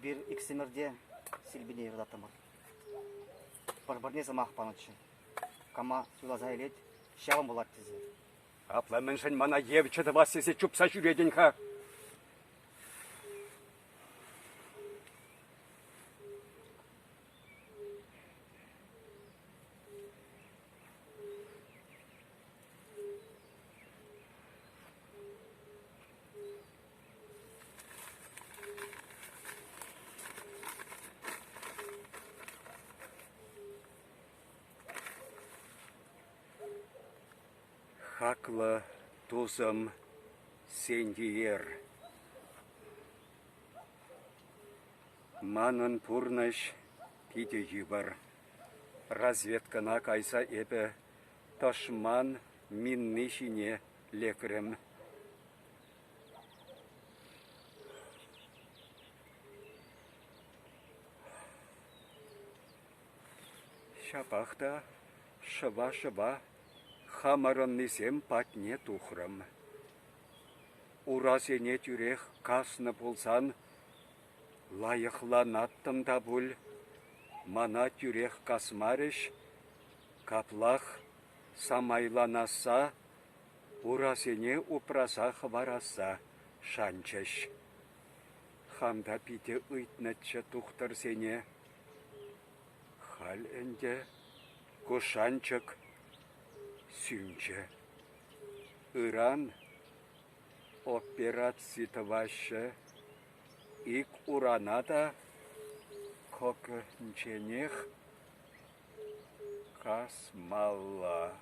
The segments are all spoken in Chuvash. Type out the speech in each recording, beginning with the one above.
Эпир иксӗмӗр те Силпине юрататтӑмӑр. Пӗр-пӗрне сӑмах панӑччӗ. Кама суйласа илет, ҫавӑн пулать тесе. Апла мӗншӗн мана евчӗ тӑвас тесе чупса ҫӳретӗн-ха? Хаклӑ тусӑм Сентиер. Манӑн пурнӑҫ питӗ йывӑр. Разведкӑна кайса эпӗ тӑшман минни ҫине лекрӗм. Ҫапах та шӑва-шӑва хамӑрӑннисем патне тухрӑм. Урасене тӳрех каснӑ пулсан лайӑхланаттӑм та пуль. Мана тӳрех касмарӗҫ, каплах самайланасса, урасене упраса хӑварасса шанчӗҫ. Хам та питӗ ыйтнӑччӗ тухтӑрсене. Халь ӗнтӗ ку шанчӑк сӳнчӗ. Ыран операци тӑваҫҫӗ, ик урана та кӑкӗнченех касмалла.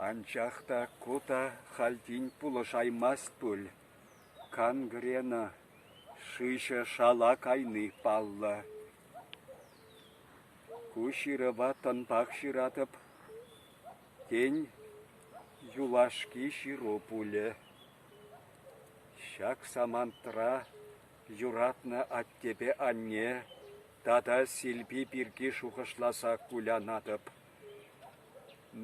Анчах та ку та халь тин пулӑшаймасть пуль. Гангрена шыҫӑ шала кайни паллӑ. Ку ҫырӑва тӑнпах ҫыратӑп. Тен, юлашки ҫыру пулӗ. Ҫак самантра юратнӑ аттепе анне тата Силпи пирки шухӑшласа кулянатӑп.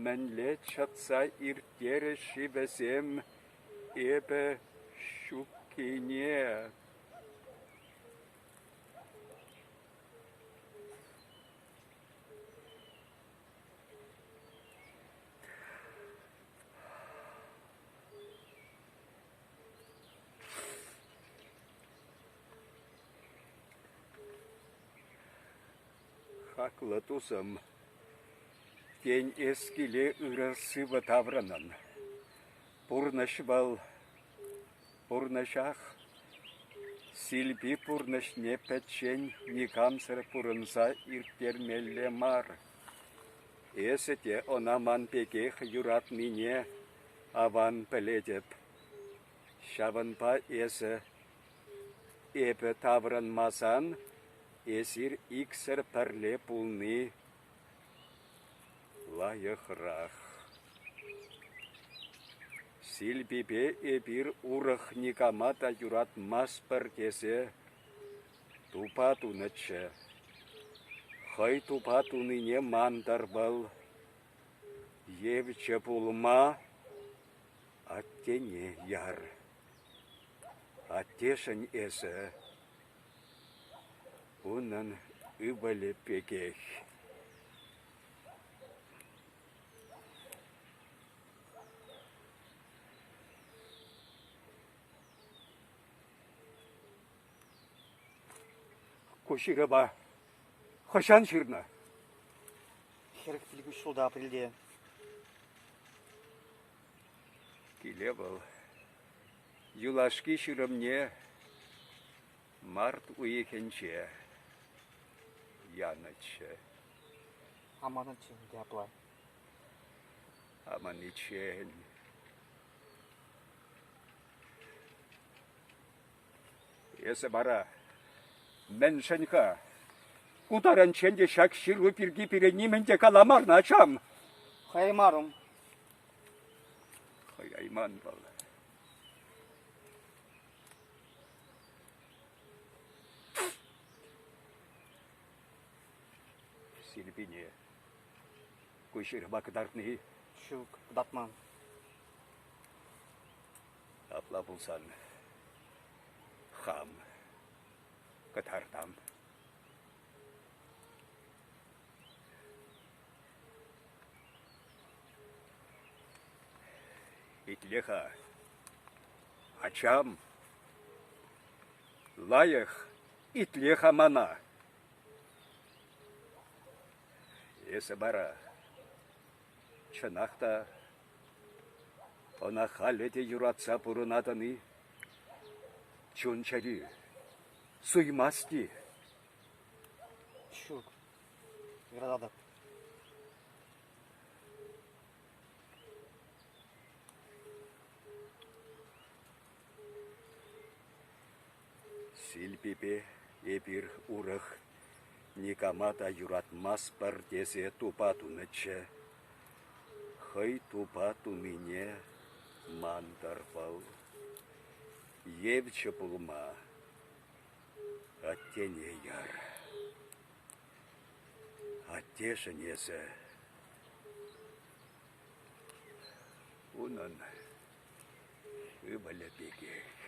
Мӗнле чӑтса ирттерӗҫ-ши вӗсем эпӗ ҫуккине? Хаклӑ тусӑм, тен, эс киле ырӑ-сывӑ таврӑнӑн. Пурнӑҫ вӑл пурнӑҫах. Силпи пурнӑҫне пӗччен никамсӑр пурӑнса ирттермелле мар. Эсӗ те ӑна ман пекех юратнине аван пӗлетӗп. Ҫавӑнпа эсӗ эпӗ таврӑнмасан эсир иксӗр пӗрле пулни лайӑхрах. Силпипе эпир урӑх никама та юратмастпӑр тесе тупа тунӑччӗ. Хӑй тупа тунине мантӑр вӑл. Евчӗ пулма аттене яр. Аттешӗн эсӗ унӑн ывӑлӗ пекех. Ку ҫырӑва хӑҫан ҫырнӑ? 45 ҫулта апрельте. Киле вӑл юлашки ҫырӑвне март уйӑхӗнче янӑччӗ. Аманӑччӗ ӗнтӗ апла. Аманиччен. Эсӗ вара мӗншӗн-ха ку таранччен те ҫак ҫыру пирки пире нимӗн те каламарӑн, ачам? Хӑяймарӑм. Хӑяйман вӑл. Силпине. Ку ҫырӑва кӑтартни? Ҫук, кӑтартман. Апла пулсан хам кӑтартам. Итле-ха, ачам, лайӑх итле-ха мана. Эсӗ вара чӑнах та ӑна халӗ те юратса пурӑнатӑн-и? Чун-чӗрӳ суймасть-и? Ҫук, юрататӑп. Силпипе эпир урӑх никама та юратмастпӑр тесе тупа тунӑччӗ. Хӑй тупа тунине мантӑр вӑл. Евчӗ пулма аттене яр. Аттешӗн эсӗ унӑн ывӑлӗ пекех.